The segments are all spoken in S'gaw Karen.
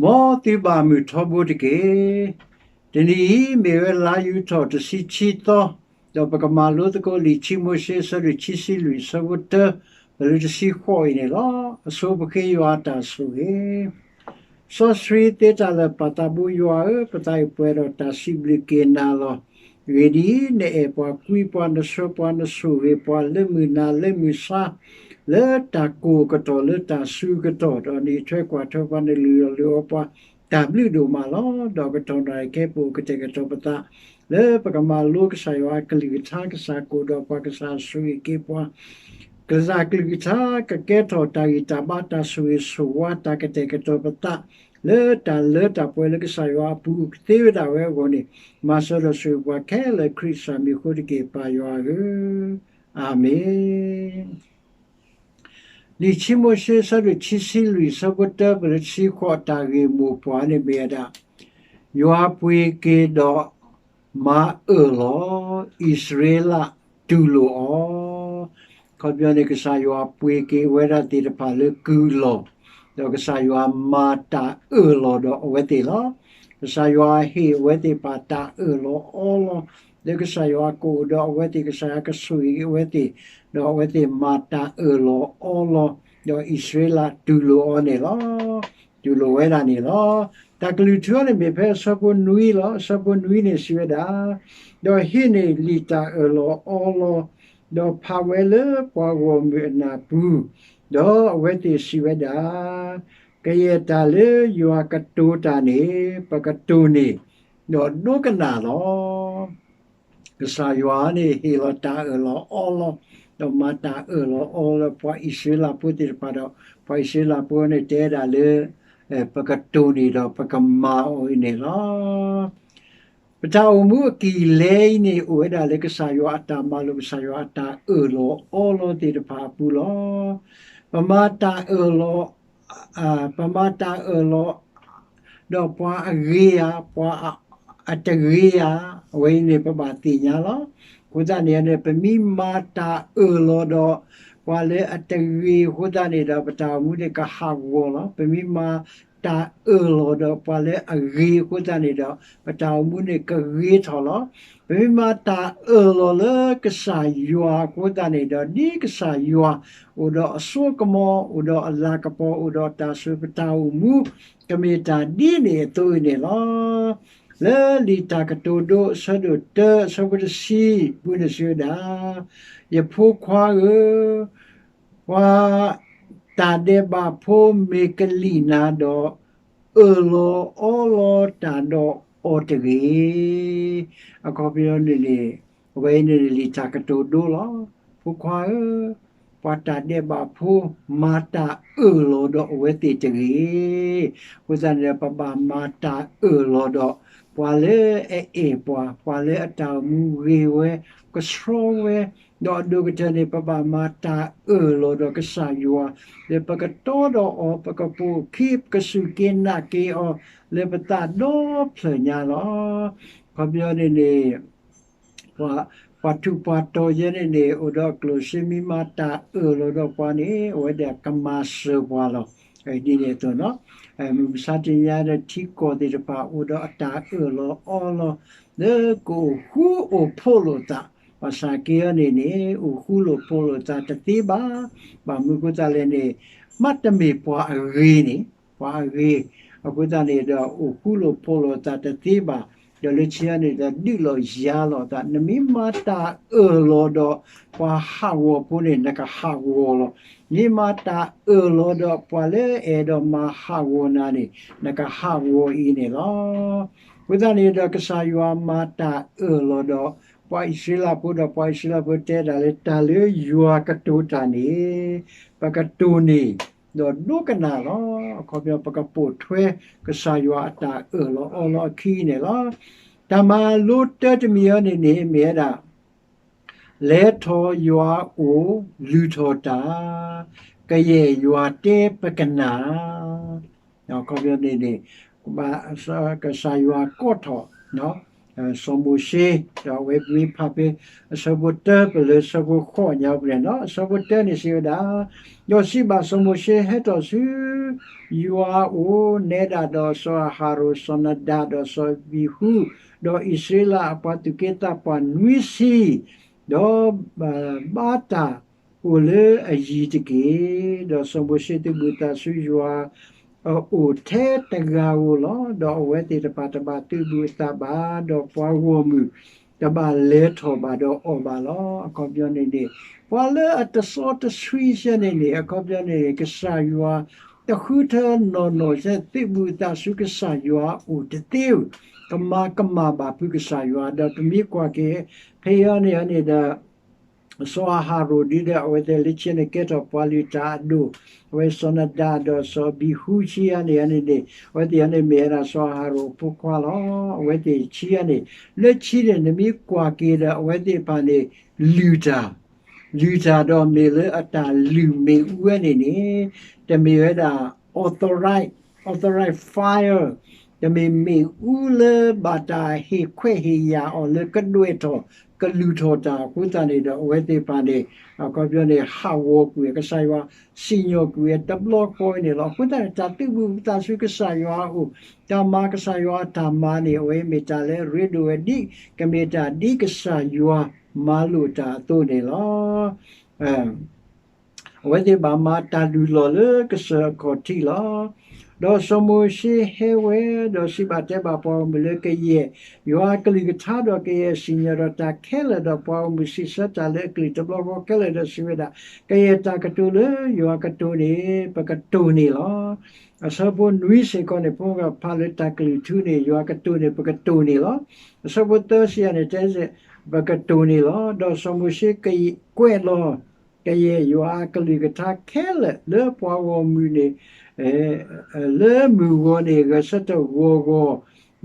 မ်သုဘၣ်မုာ်ထီဘိတက့ၢ်. တနံၤအံၤမ့ၢ်ဝဲလါယူၤထီၣ်တဆံခံသီ, ဒီးပကမၤလိသကိးလံာ်ထံမိၤၡ့အဆၢဒိၣ်ခံဆံလွံၢ်အဆၢဖိတၢ ပလၢတဆံဃိးအံၤန့ၣ်လီၤ. အဆိပဃ့ယွၤအတၢ်ဆိၣ်ဂ့ၤ, စီဆှံသ့တၢ်လၢာ်ပာ်သးဘိယွၤဧၢ, ပသးအံၤပှဲၤဒီးတၢ်စံးဘျုးက့ၤနၤလီၤ. ဂ့ၢ်ဒ်အံၤ, နအဲၣ်ပှၤကွံပှၤ နဆှၢပှၤ နဆိၣ်ဂ့ၤပှၤ လၢမုၢ်နၤလၢမုၢ်ဆါ လၢတၢ်ကိၢ်ကတီၢ်လၢတၢ်ဆူးကတီၢ်, ဒီးနအံးထွဲကွၢ်ထွဲပှၤ နလုၢ်အီၣ်လုၢ်အီပှၤ တၢ်ဘျုးဒိၣ်မးလီၤ. ဒီးကတီၢ်နၣ်ရံၣ်ခဲအံၤ ပအိၣ်ကတဲာ်ကတီၤပသး လၢပကမၤလိကစၢ်ယွၤအကလုၢ်ကထါ, ကစၢ်ကအိၣ်ဒီးပှၤ, ကစၢ်ဆိၣ်ဂ့ၤက့ၤပှၤ, ကစၢ်ကလုၢ်ကထါ ကကဲထီၣ်တၢ်ဂံၢ်တၢ်ဘါ တၢ်ဆိၣ်ဂ့ၤဆိၣ်ဝါ တၢ်ကတဲာ်ကတီၤပသး လၢတၢ်လၢတၢ်ပှဲၤလၢကစၢ်ယွၤအပူၤကသ့ဝဲဒၣ်ဝဲအဂီၢ်န့ၣ်, မၤစၢၤဒီးဆိၣ်ဂ့ၤပှၤခဲလၢာ် ခရံာ်ကစၢ်မံၤအဃိတက့ၢ်, ပၢ်ယွၤဧၢ, အၤမ့ၣ်. လံာ်ထံမိၤၡ့အဆၢဒိၣ်ခံဆံလွံၢ်အဆၢဖိတၢ ပလၢတဆံဃိး တၢ်ဂ့ၢ်မိၢ်ပှၢ်န့ၣ်မ့ၢ်ဝဲဒၣ်, ယွၤပှ့ၤက့ၤဒီးမၤအၢၣ်လီၤ, အံၣ်စရ့လးတူၢ်လိာ်အီၤ. အခီပညီန့ၣ် ကစၢ်ယွၤပှ့ၤက့ၤအဝဲဒၣ်သ့ၣ်တဖၣ်လၢကုၢ်လီၢ်, ဒီးကစၢ်ယွၤမၤတၢ်အၢၣ်လီၤဒီးအဝဲသ့ၣ်လီၤ. ကစၢ်ယွၤဟ့ၣ်အဝဲသ့ၣ်တဖၣ်တၢ်အၢၣ်လီၤအီလီၤ, ဒီးကစၢ်ယွၤကအိၣ်ဒီးအဝဲသ့ၣ်, ကစၢ်ယွၤကဆိၣ်ဂ့ၤအဝဲသ့ၣ်, ဒီးအဝဲသ့ၣ်မၤတၢ်အၢၣ်လီၤအီလီၤ, ဒီးအံၣ်စရ့လးတူၢ်လိာ်အီၤန့ၣ်လီၤ. တူၢ်လိာ်ဝဲဒၣ်န့ၣ်လီၤ. တၢ်ကလုၢ်ထူအီၤန့ၣ်မ့ၢ်ဖဲအဆၢဖိနွံလီၤ. အဆၢဖိနွံန့ၣ်စံးဝဲဒၣ်, ဒီးဟံးန့ၢ်လံာ်တၢ်အၢၣ်လီၤအီလီၤ, ဒီးဖးဝဲလၢပှၤဂီၢ်မုၢ်အနၢ်ပူၤ, ဒီးအဝဲသ့ၣ်စံးဝဲဒၣ်, ကယဲၢ်တၢ်လၢယွၤကတိၤတၢ်န့ၣ် ပကတိၤန့ၢ်, ဒီးဒိကနၣ်လီၤ. ကစၢ်ယွၤန့ၣ်ဟ့ၣ်လီၤတၢ်အၢၣ်လီၤအီလီၤ, ဒီးမၤတၢ်အၢၣ်လီၤအီလီၤပှၤအံၣ်စရ့လးဖိသ့ၣ်တဖၣ်ဒီး, ပှၤအံၣ်စရ့လးဖိန့ၣ်တဲဒၣ်လၢ ပကတိၤန့ၢ်ဒီးပကမၤအီၤအံၤန့ၣ်လီၤ. ပတၢ်အိၣ်မူအကံၢ်လဲအံၤန့ၣ် အိၣ်ဝဲဒၣ်လၢကစၢ်ယွၤအတၢ်မၤလိာ် ကစၢ်ယွၤအတၢ်အၢၣ်လီၤအီလီၤသ့ၣ်တဖၣ်အပူၤလီၤ. ပမၤတၢ်အၢၣ်လီၤ ပမၤတၢ်အၢၣ်လီၤ ဒီးပှၤအဂ့ၤဧါ, ပှၤအတဂ့ၤဧါ, အဝဲအံၤန့ၣ် ပဘၣ်သ့ၣ်ညါလီၤ. အဃိသတးန့ၣ်န့ၣ် ပမ့ၢ်မၤတၢ်အၢၣ်လီၤဒီး ပှၤလၢအတဂ့ၤအဃိသတးန့ၣ်ဒီး ပတၢ်အိၣ်မူန့ၣ်ကဟးဂီၤလီၤ. ပမ့ၢ်မၤတၢ်အၢၣ်လီၤဒီးပှၤလၢအဂ့ၤအဃိသတးန့ၣ်ဒီး ပတၢ်အိၣ်မူန့ၣ်ကဂ့ၤထီၣ်လီၤ. ပမ့ၢ်မၤတၢ်အၢၣ်လီၤလၢကစၢ်ယွၤအဃိသတးန့ၣ်ဒီး ဒ်ကစၢ်ယွၤအိၣ်ဒီးအစိကမီၤ, အိၣ်ဒီးအလၤကပီၤ, အိၣ်ဒီးတၢ်ဆိၣ်, ပတၢ်အိၣ်မူ ကမ့ၢ်တၢ်ဒ်န့ၣ်အသိးအံၤန့ၣ်လီၤ. လၢလံာ်တၢ်ကတိၤဒိအဆၢဒိၣ်တၢ အဆၢဖိတဆံပူၤန့ၣ်စံးဝဲဒၣ်, ယဖိခွါဧၢ, ပှၤတၢ်ဒဲးဘးဖိမ့ၢ်ကလံၣ်နၤဒီး, အၢၣ်လီၤအီလီၤတၢ်ဒီးအီၤတဂ့ၤ. အခီပညီန့ၣ်န့ၣ်, အဝဲအံၤန့ၣ်န့ၣ် လံာ်တၢ်ကတိၤဒိလီၤ. ဖိခွါဧၢ, ပှၤတၢ်ဒဲးဘးဖိ မၤတၢ်အၢၣ်လီၤဒီးအဝဲသ့ၣ်တဂ့ၤ. အဃိသတးန့ၣ်ဒီး ပဘၣ်မၤတၢ်အၢၣ်လီၤဒီး ပှၤလၢအအဲၣ်ပှၤ, ပှၤလၢအတၢ်အိၣ်မူဂ့ၤဝဲ, ကဆှီဝဲ, ဒီးအဒိၣ်ကတၢၢ်န့ၣ် ပဘၣ်မၤတၢ်အၢၣ်လီၤဒီးကစၢ်ယွၤ, ဒီးပကတီဒီးအီၤ, ပကပိာ်အခံ, ပကစူၢ်က့ၤနာ်က့ၤအီၤ လၢပသးဒီဖျၢၣ်ညါလီၤ. အခီပညီန့ၣ်န့ၣ် ပှၤထူးပှၤတီၤယဲန့ၣ်န့ၣ် အိၣ်ဒီးအကျိၣ်စ့ မ့ၢ်မၤတၢ်အၢၣ်လီၤဒီးပှၤန့ၣ် အဝဲဒၣ်ကမၤစၢၤပှၤလီၤ. ဒ်န့ၣ်အသိးနီၤ, မုၢ်မဆါတနံၤညါဒီး ထံကီၢ်သ့ၣ်တဖၣ် အိၣ်ဒီးအတၢ်အၢၣ်လီၤအီလီၤ လၢကအိၣ်ဃူအိၣ်ဖိးလိာ်သး, ဘၣ်ဆၣ်က့အီၤန့ၣ်န့ၣ် အိၣ်ဃူလိာ်ဖိးလိာ်သးတသ့ဘၣ်. ဘၣ်မနုၤအဃိသတးလဲၣ်န့ၣ် မ့တမ့ၢ်ပှၤအဂ့ၤန့ၣ်, ပှၤအဂ့ၤ, အဃိသတးန့ၣ်ဒီး အိၣ်ဃူလိာ်ဖိးလိာ်သးတသ့ဘၣ်. ဒီးလၢခံန့ၣ်ဒီး ဒုးလိာ်ယၤလိာ်သး, နမ့ၢ်မၤတၢ်အၢၣ်လီၤဒီး ပှၤဟးဂီၤဖိန့ၣ် နကဟးဂီၤလီၤ. မ့ၢ်မၤတၢ်အၢၣ်လီၤဒီး ပှၤလၢအအဲၣ်ဒိးမၤဟးဂီၤနၤန့ၣ် နကဟးဂီၤအံၤန့ၣ်လီၤ. အဃိသတးန့ၣ်ဒီး ကစၢ်ယွၤမၤတၢ်အၢၣ်လီၤဒီး ပှၤအံၣ်စရ့လးဖိဒီး ပှၤအံၣ်စရ့လးဖိတဲဒၣ်လၢ တၢ်လၢယွၤကတိၤတၢ်န့ၣ် ပကတိၤန့ၣ် ဒီးဒိကနၣ်လီၤ. အခီပညီ ပကပိာ်ထွဲကစၢ်ယွၤအတၢ်အၢၣ်လီၤအီလီၤအခံန့ၣ်လီၤ. တၢ်မၤလိတၢတမံၤအံၤန့ၣ်န့ၣ် မ့ၢ်ဝဲဒၣ် လဲၤထီၣ်ယွၤအအိၣ် လုၢ်ထီၣ်တၢ်, ကယဲၢ်ယွၤတဲပကနၣ်. အခီပညီန့ၣ်န့ၣ် ကစၢ်ယွၤကိးထီၣ် စီၤမိၤၡ့, ဒီးအဝဲမ့ၢ်ဖးဖဲ အဆၢဖိတၢ ပလၢဆၢဖိဃိးညါပူၤန့ၣ်လီၤ. အဆၢဖိတၢန့ၣ်စံးဝဲဒၣ်, ဒီးစံးဘၣ်စီၤမိၤၡ့, ဟဲထီၣ်ဆူ ယွၤအအိၣ်, နဲဒၣ်ဒီးစီၤအၤဟရိၣ်, စီၤနၤဒၤဒီးစီၤအဘံဟူ, ဒီးအံၣ်စရ့လးအပှၤသူၣ်က့သးပှၢ်နွံဆံ, ဒီး ဘါတၢ်အိၣ်လၢအယံၤတက့ၢ်. ဒီးစီၤမိၤၡ့သုးဘူးသးဆူယွၤအအိၣ်ထဲတဂၤဧိၤလီၤ. ဒီးအဝဲသ့ၣ်တဖၣ်တဘၣ်သုးဘူးအသးဘၣ်, ဒီးပှၤဂီၢ်မုၢ်တဘၣ်လဲၤထီၣ်ဘၣ်ဒီးအီၤဘၣ်လီၤ. အခီပညီန့ၣ်န့ၣ် ပှၤလၢအတစီတဆှံဆဲန့ၣ်န့ၣ် အခီပညီန့ၣ်န့ၣ် ကစၢ်ယွၤ တဃုထၢနီၢ်နီၢ်ဆဲ သုးဘူးသးဆူကစၢ်ယွၤအအိၣ်တသ့ဧိၤ, ကမၤကမၣ်ဘၣ်ဖုကစၢ်ယွၤ, ဒီးပမ့ၢ်ကွၢ်က့ၤ ဖဲအံၤန့ၣ်န့ၣ်ဒီး စီၤအၤဟရိၣ်ဒ်ဒီး အဝဲသ့ၣ်လၢခံန့ၣ်ကဲထီၣ်ပှၤလုၢ်တၢ်အဒိၣ်, အဝဲစီၤနၤဒၤဒီးစီၤအဘံဟူခံဂၤန့ၣ်န့ၣ်န့ၣ် အဝဲသ့ၣ်န့ၣ်မ့ၢ်ဝဲဒၣ်စီၤအၤဟရိၣ်အဖိခွါလီၤ. အဝဲသ့ၣ်ခံဂၤန့ၣ် လၢခံန့ၣ် နမ့ၢ်ကွၢ်က့ၤဒီး အဝဲသ့ၣ်တဖၣ်န့ၣ် လုၢ်တၢ် လုၢ်တၢ်ဒီးမ့ၢ်လၢအတၢ်လုၢ်မ့ၣ်အူဝဲန့ၣ်န့ၣ် တမ့ၢ်ဝဲဒၣ် authorize, authorize fire, တမ့ၢ်မ့ၣ်အူလၢဘၣ်တၢ်ဟ့ၣ်ခွဲးဟ့ၣ်ယာ်အီၤလၢကဒွဲၣ်ထီၣ် ကလုၢ်ထီၣ်တၢ်အဃိသတးန့ၣ်ဒီး အဝဲသ့ၣ်တဖၣ်န့ၣ် အခီပညီန့ၣ် ဟးဂီၤကွံာ်ဝဲ ကစၢ်ယွၤစံၣ်ညီၣ်ကွံာ်ဝဲတဘျီဃီအံၤန့ၣ်လီၤ. အဃိသတးန့ၣ် တၢ်သုးဘူးသးဆူကစၢ်ယွၤအအိၣ်, တၢ်မၤကစၢ်ယွၤအတၢ်မၤန့ၣ် အဝဲမ့ၢ်တၢ်လၢအရ့ဒိၣ်ဝဲဒ် ကမ့ၢ်တၢ်ဒ်ကစၢ်ယွၤမၤလိာ်တၢ်အသိးန့ၣ်လီၤ. အဝဲသ့ၣ်ဘၣ်မၤတၢ်လုၢ်လီၢ်လၢကစၢၢ်အခီၣ်ထံးလီၤ. ဒီးစီၤမိၤၡ့ဟဲဝဲ, ဒီးစံးဘၣ်တဲဘၣ်ပှၤဂီၢ်မုၢ်လၢကယဲၢ်ယွၤအကလုၢ်ကထါ, ဒီးကယဲၢ်စံၣ်ညီၣ်ဒီးတၢ်ခဲလၢာ်, ဒီးပှၤဂီၢ်မုၢ်စံးဆၢတၢ်လၢအကလုၢ်တဘျီဃီခဲလၢာ်ဒီးစံးဝဲဒၣ်, ကယဲၢ်တၢ်ကတိၤလၢယွၤကတိၤန့ၣ် ပကတိၤန့ၢ်လီၤ. အဆၢဖိနွံစ့ၢ်ကီးန့ၣ် ဖိမုၣ်ကဖးလၢတၢ်ကလုၢ်ထူန့ၣ် ယွၤကတိၤန့ၣ် ပကတိၤန့ၢ်လီၤ. အဆၢဖိသၢစံးယၤန့ၣ် တဲ ပကတိၤန့ၢ်လီၤ. ဒီးစီၤမိၤၡ့ကွဲးလီၤ ကယဲၢ်ယွၤအကလုၢ်ကထါခဲလၢာ်လၢပှၤဂီၢ်မုၢ်န့ၣ် လၢမုၢ်ဂီၤန့ၣ် ဂဲၤဆၢထၢၣ်ဂီၤဂီၤ,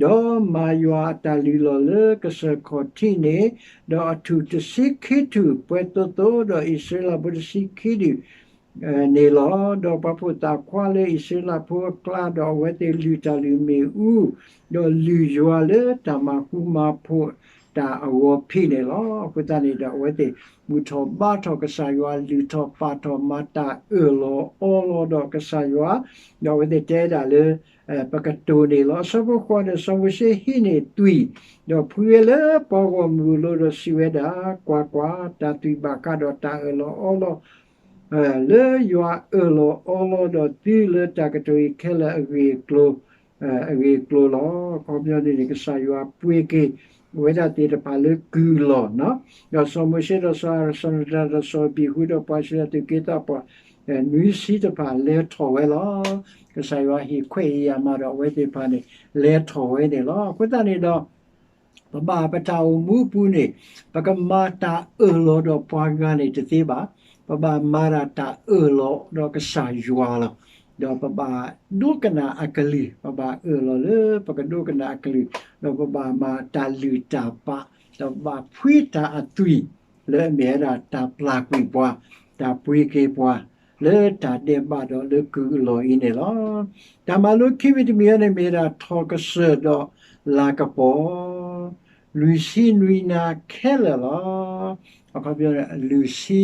ဒီးမၤယွၤအတၢ်လုၢ်လီၢ်လၢကစၢၢ်ခီၣ်ထံးန့ၣ်, ဒီးအထူၣ်တဆံခံထူၣ်ပှဲၤသိးသိး, ဒီးအံၣ်စရ့လးဖိတဆံခံဒူၣ် န့ၣ်လီၤ. ဒီးပှၤဖိသၣ်ခွါလၢအံၣ်စရ့လးဖိအကျါ, ဒီးအဝဲသ့ၣ်လုၢ်တၢ်လုၢ်မ့ၣ်အူ, ဒီးလုၢ်ယွၤလၢတၢ်မၤဃူမၤဖိးတၢ်အဂီၢ်ဖံးန့ၣ်လီၤ. အဃိသတးန့ၣ်ဒီး အဝဲသ့ၣ်ဘူၣ်ထီၣ်ဘါထီၣ်ကစၢ်ယွၤ, လုၢ်ထီၣ်ပာ်ထီၣ်, မၤတၢ်အၢၣ်လီၤအီလီၤဒီးကစၢ်ယွၤ, ဒီးအဝဲသ့ၣ်တဲဒၣ်လၢ ပကတိၤန့ၢ်လီၤ. အဆၢဖိဃိးန့ၣ် စီၤမိၤၡ့ဟံးန့ၢ်သွံၣ်, ဒီးဖှံဝဲလၢပှၤဂီၢ်မုၢ်အလိၤဒီးစံးဝဲဒၣ်, ကွၢ်ကွၢ်, တၢ်သွံၣ်ဘၣ်ဃးဒီးတၢ်အၢၣ်လီၤအီလီၤ လၢယွၤအၢၣ်လီၤအီလီၤဒီးသုလၢတၢ်ကတိၤအံၤခဲလၢာ်အဂ့ၢ်အကျိၤ, အဂ့ၢ်အကျိၤလီၤ. အခီပညီန့ၣ်န့ၣ် ကစၢ်ယွၤပှ့ၤက့ၤ အဝဲဒၣ်သ့ၣ်တဖၣ်လၢကုၢ်အလီၢ်, ဒီးစီၤမိၤၡ့ဒီးစီၤအၤဟရိၣ်, စီၤနၤဒၤဒီးစီၤအဘံဟူဒီးပှၤအံၣ်စရ့လးသူၣ်က့သးပှၢ် နွံဆံတဖၣ်လဲၤထီၣ်ဝဲလီၤ. ကစၢ်ယွၤဟ့ၣ်ခွဲးဟ့ၣ်ယာ်မးဒီးအဝဲသ့ၣ်တဖၣ်န့ၣ် လဲၤထီၣ်ဝဲန့ၣ်လီၤ. အဃိသတးန့ၣ်ဒီး ပဘၣ်ပတၢ်အိၣ်မူအပူၤန့ၣ် ပကမၤတၢ်အၢၣ်လီၤဒီးပှၤဂၤန့ၣ်တသ့ဘၣ်. ပဘၣ်မၤဒၣ်တၢ်အၢၣ်လီၤဒီးကစၢ်ယွၤလီၤ. ဒီးပဘၣ်ဒိကနၣ်အကလုၢ်, ပဘၣ်အၢၣ်လီၤလၢပကဒိကနၣ်အကလုၢ်, ဒီးပဘၣ်မၤတၢ်လုၢ်တၢ်ပာ်, ဒီးပဘၣ်ဖှံတၢ်အသွံၣ် လၢအမ့ၢ်ဝဲဒၣ်တၢ်ပျၢ်ကွံာ်ပှၤ, တၢ်ပှ့ၤက့ၤပှၤ လၢတၢ်ဒဲးဘးဒီးလၢကုၢ်အလီၢ်အံၤန့ၣ်လီၤ. တၢ်မၤလိခံမံၤတမံၤအံၤန့ၣ်မ့ၢ်ဝဲဒၣ်ထီၣ်ကစၢၢ်ဒီးလၤကပီၤ လွံၢ်ဆံနွံနၤခဲလၢာ်လီၤ. အခီပညီ လွံၢ်ဆံ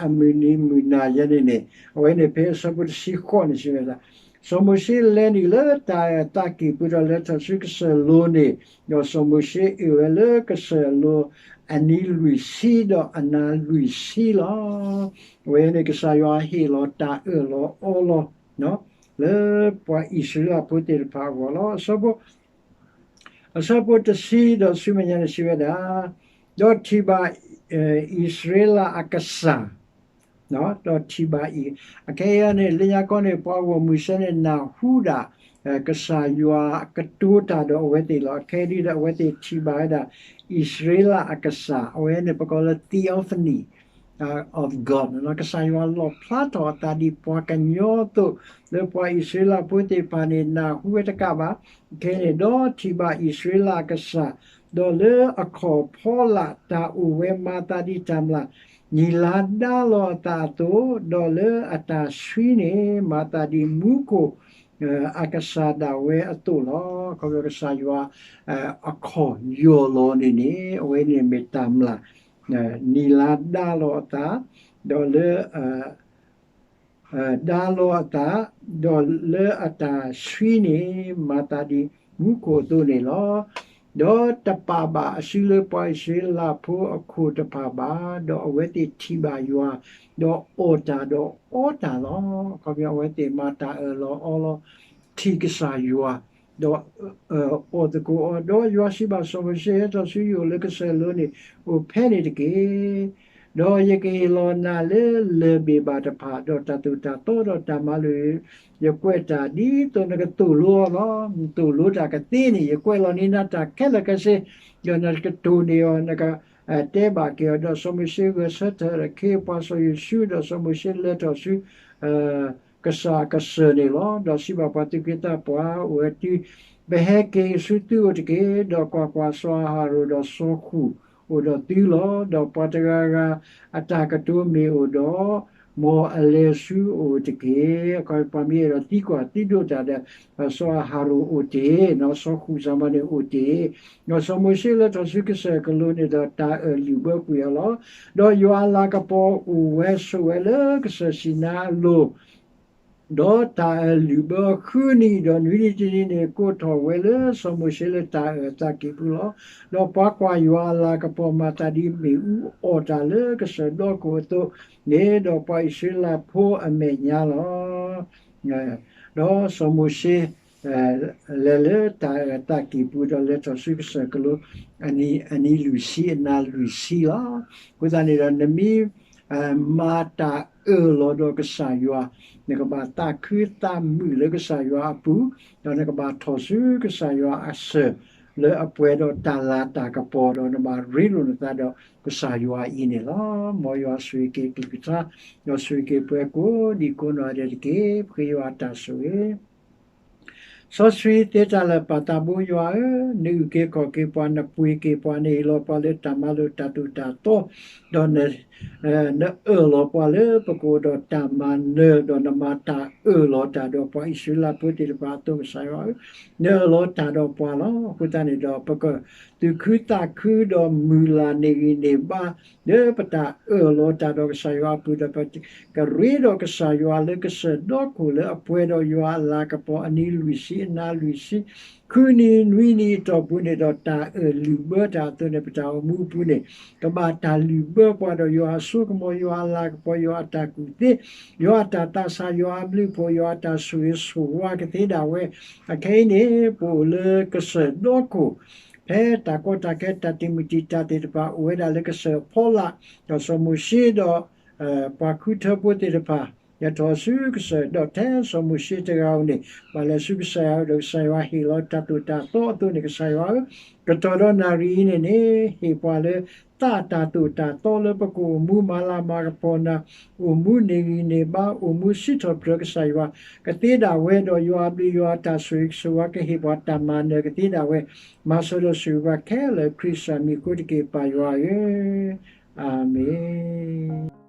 အမုၢ်နံၤမုၢ်နၤယဲန့ၣ်န့ၣ် အဝဲန့ၣ်ဖဲအဆၢဖိတဆံဃိးန့ၣ်စံးဝဲဒၣ်, စီၤမိၤၡ့လဲၤနုာ်လၢတၢ်အဲၣ်သးကံၢ်ပူၤဒီးလဲၤထီၣ်ဆူကစၢၢ်လိၤန့ၣ်, ဒီးစီၤမိၤၡ့အ့ၣ်ဝဲလၢကစၢၢ်လိၤအနံၤလွံၢ်ဆံဒီးအနၤလွံၢ်ဆံလီၤ. အဝဲန့ၣ်ကစၢ်ယွၤဟ့ၣ်လီၤတၢ်အၢၣ်လီၤအီလီၤ လၢပှၤအံၣ်စရ့လးဖိသ့ၣ်တဖၣ်အဂီၢ်လီၤ. အဆၢဖိ အဆၢဖိတဆံဒီးဆူမဲာ်ညါန့ၣ်စံးဝဲဒၣ်, ဒီးထံၣ်ဘၣ် အံၣ်စရ့လးအကစၢ်, ဒီးထံၣ်ဘၣ်အံၤ, အခဲအံၤန့ၣ် လၢညါကီန့ၣ် ပှၤဂီၢ်မုၢ်စဲန့ၣ် နၢ်ဟူဒၣ် ကစၢ်ယွၤကတိၤတၢ်ဒီးအဝဲသ့ၣ်လီၤ. အခဲအံၤဒ်ဒီးအဝဲသ့ၣ်ထံၣ်ဘၣ်ဝဲဒၣ် အံၣ်စရ့လးအကစၢ်, အဝဲန့ၣ် ပကိးလၢ theophany of God, ကစၢ်ယွၤလီၣ်ဖျါထီၣ်အသးဒ်ပှၤကညီအသိး လၢပှၤအံၣ်စရ့လးဖိသ့ၣ်တဖၣ်န့ၣ် နၢ်ဟူဝဲတကးဘၣ်. ခဲအံၤန့ၣ် ဒီးထံၣ်ဘၣ်အံၣ်စရ့လးအကစၢ်, ဒီးလၢအခီၣ်ဖီလာ်တၢ်အိၣ်ဝဲမၤသးဒ်တၢ်မျၢ်, နံၤလါဒါလီၤအသးအသိး, ဒီးလၢအတၢ်ဆှံန့ၣ် မၤသးဒ်မူခိၣ် အကစၢ်ဒၣ်ဝဲအသိးလီၤ. ခီဖျိကစၢ်ယွၤ အခီၣ်ယီၢ်လီၤန့ၣ်န့ၣ် အဝဲန့ၣ်မ့ၢ်တၢ်မျၢ်, နံၤလါဒါလီၤအသး, ဒီးလၢ ဒါလီၤအသး, ဒီးလၢအတၢ်ဆှံန့ၣ် မၤသးဒ်မူခိၣ်အသိးန့ၣ်လီၤ. ဒီးတပာ်ဘၣ်အစုလၢပှၤအံၣ်စရ့လးဖိအခိၣ်တဖၣ်ဘၣ်, ဒီးအဝဲသ့ၣ်ထံၣ်ဘၣ်ယွၤ, ဒီးအီၣ်တၢ်ဒီးအီတၢ်လီၤ. ခီဖျိအဝဲသ့ၣ်မၤတၢ်အၢၣ်လီၤအီလီၤ ထံၣ်ကစၢ်ယွၤ, ဒီး အီၣ်သကိးအီၤ, ဒီးယွၤစံးဘၣ်စီၤမိၤၡ့, ဟဲထီၣ်ဆူယအိၣ်လၢကစၢၢ်လိၤန့ၣ် အိၣ်ဖဲန့ၣ်တက့ၢ်. ဒီးယကဟ့ၣ်လီၤနၤလၢလၢၢ်ဘ့ၣ်ဘၣ်တဖၣ်, ဒီးတၢ်သိၣ်တၢ်သီဒီးတၢ်မၤလိာ်, ယကွဲးတၢ်ဒ်သိးနကသိၣ်လိအီၤလီၤ. နသိၣ်လိတၢ်ကသ့န့ၣ် ယကွဲးလီၤန့ၢ်နၤတၢ်ခဲလၢာ်ခဲဆ့, ဒီးနကတိၢ်န့ၢ်အီၤ, နကတဲဘၣ်က့ၤအီၤ. ဒီးစီၤမိၤၡ့ဂဲၤဆၢထၢၣ်ခ့ပှၤစီၤယိၤၡူ, ဒီးစီၤမိၤၡ့လဲၤထီၣ်ဆူ ကစၢ်အကစၢၢ်န့ၣ်လီၤ. ဒီးစံးဘၣ်ပှၤသူၣ်က့သးပှၢ်အိၣ်ဝဲတုၤ, ပဟဲက့ၤဆူသုအိၣ်တက့ၢ်. ဒီးကွၢ်ကွၢ်, စီၤအၤဟရိၣ်ဒီးစီၤဃူၣ်အိၣ်ဒီးသုလီၤ. ဒီးပှၤတဂၤဂၤအတၢ်ကတိၤမ့ၢ်အိၣ်ဒီး မ်အလဲၤဆူအအိၣ်တက့ၢ်. အခီပညီ ပှၤမ့ၢ်အဲၣ်ဒိးသံကွၢ်သံဒိးတၢ်ဒီး စီၤအၤဟရိၣ်အိၣ်တ့ၢ်, စီၤဃူၣ်စ့ၢ်ကီးန့ၣ်အိၣ်တ့ၢ်. ဒီးစီၤမိၤၡ့လဲၤထီၣ်ဆူကစၢၢ်ကလိၤန့ၣ်ဒီး တၢ်အၢၣ်လုၢ်ဘၢကွံာ်အီၤလီၤ. ဒီးယွၤအလၤကပီၤအိၣ်ဝဲဆိးဝဲလၢကစၢၢ်စံၤနါအလိၤ, ဒီးတၢ်အၢၣ်လုၢ်ဘၢဃုနံၤ, ဒီးနွံနံၤတနံၤန့ၣ် ကိးထီၣ်ဝဲလၢစီၤမိၤၡ့လၢတၢ်အၢၣ်အသးကံၢ်ပူၤလီၤ. ဒီးပှၤကွၢ်ယွၤအလၤကပီၤမၤသးဒ်မ့ၣ်အူအီၣ်တၢ်လၢကစၢၢ်ဒီခိၣ်အသိးန့ၣ်, ဒီးပှၤအံၣ်စရ့လးဖိအမဲာ်ညါလီၤ. ဒီးစီၤမိၤၡ့ လဲၤလၢတၢ်အၢၣ်အသးကံၢ်ပူၤ ဒီးလဲၤထီၣ်ဆူကစၢၢ်ကလိၤ အနံၤလွံၢ်ဆံအနၤလွံၢ်ဆံလီၤ. အဃိသတးန့ၣ်ဒီး နမ့ၢ် မၤတၢ်အၢၣ်လီၤဒီးကစၢ်ယွၤ, နကဘၣ်သးခုသးမုာ်လၢကစၢ်ယွၤအပူၤ, ဒီးနကဘၣ်ထီၣ်ဆူကစၢ်ယွၤအကစၢၢ်လၢအပှဲၤဒီးတၢ်လၤတၢ်ကပီၤ, ဒီးနဘၣ်ရ့လိာ်နသးဒီးကစၢ်ယွၤအံၤန့ၣ်လီၤ. မ်ယွၤဆိၣ်ဂ့ၤက့ၤအကလုၢ်ကထါ, ဒီးဆိၣ်ဂ့ၤက့ၤပှၤကိးဒံကိးနီၢ်ဂၤဒဲးတက့ၢ်. ပဃ့ယွၤအတၢ်ဆိၣ်ဂ့ၤ စီဆှံသ့တၢ်လၢာ်ပၢ်သးဘိယွၤဧၢ, နအုၣ်က့ၤခီၣ်က့ၤပှၤ, နပှ့ၤက့ၤပှၤ, နဟ့ၣ်လီၤပှၤလၢတၢ်မၤလိာ်တၢ်သိၣ်တၢ်သီ, ဒီး နအၢၣ်လီၤပှၤလၢပကအိၣ်ဒီးတၢ်မၤနၢၤ, ဒီးနမၤတၢ်အၢၣ်လီၤတၢ်ဒီးပှၤအံၣ်စရ့လးဖိသ့ၣ်တဖၣ်အသိးကစၢ်ယွၤဧၢ, နအၢၣ်လီၤတၢ်ဒီးပှၤလီၤ. အဃိသတးန့ၣ်ဒီး ပကသူၣ်ခုသးခုဒီးမုၢ်လၢ်န့ၢ်ဂံၢ်န့ၢ်ဘါ လၢပတၢ်အၢၣ်လီၤတၢ်ဒီးကစၢ်ယွၤအပူၤဒီး ပကရ့ဒီးကစၢ်ယွၤလၢကစၢၢ်ဒီခိၣ်လၢအပှဲၤဒီးယွၤအလၤကပီၤအနံၤလွံၢ်ဆံအနၤလွံၢ်ဆံ ဃုနံၤနွံနံၤအတီၢ်ပူၤန့ၣ်ဒီး တၢ်အၢၣ်လုၢ်ဘၢတၢ်အသိးန့ၣ် ပတၢ်အိၣ်မူအပူၤန့ၣ် ကဘၣ်တၢ်လုၢ်ဘၢပှၤဒီးယွၤအစိကမီၤ ယွၤအလၤကပီၤ ယွၤအတၢ်ကူၣ်သ့ ယွၤအတၢ်သးဆး ယွၤအဘျုးအဖှိၣ် ယွၤအတၢ်ဆိၣ်ဂ့ၤဆိၣ်ဝါကသ့ဒၣ်ဝဲ အခဲအံၤန့ၣ် ပအိၣ်လၢကစၢၢ်ဒီခိၣ် ဖဲတၢ်ကီတၢ်ခဲတၢ်တံာ်မုၢ်တံာ်တာ်သ့ၣ်တဖၣ် အိၣ်ဝဲဒၣ်လၢကစၢၢ်ဖီလာ် ဒီးစီၤမိၤၡ့ဒီး ပှၤဃုထၢဖိသ့ၣ်တဖၣ် လဲၤထီၣ်ဆူကစၢၢ် ဒီးထဲစီၤမိၤၡ့တဂၤဧိၤန့ၣ် ဘၣ်လဲၤဆူကစၢ်ယွၤဒီး ကစၢ်ယွၤဟ့ၣ်လီၤတၢ်သိၣ်တၢ်သီအသိးန့ၣ် ကစၢ်ယွၤဧၢ, ကတီၢ်ဒီးနၣ်ရံၣ်အံၤန့ၣ်န့ၣ် ဟ့ၣ်ပှၤလၢ သးတၢ်သိၣ်တၢ်သီလၢပကအိၣ်မူမၤလၤမၤကပီၤနၤ, အိၣ်မူန့ၢ်ဂံၢ်န့ၢ်ဘါ အိၣ်မူစံးထီၣ်ပတြၢၤကစၢ်ယွၤ ကသ့ဒၣ်ဝဲဒီးယွၤအဘျုးယွၤအတၢ်ဆိၣ်ဂ့ၤဆိၣ်ဝါ ကဟ့ၣ်ပှၤတၢ်မၤနၢၤကသ့ဒၣ်ဝဲ မၤစၢၤဒီးဆိၣ်ဂ့ၤပှၤခဲလၢာ် ခရံာ်စၢ်မံၤအဃိတက့ၢ် ပၢ်ယွၤဧၢ, အၤမ့ၣ်.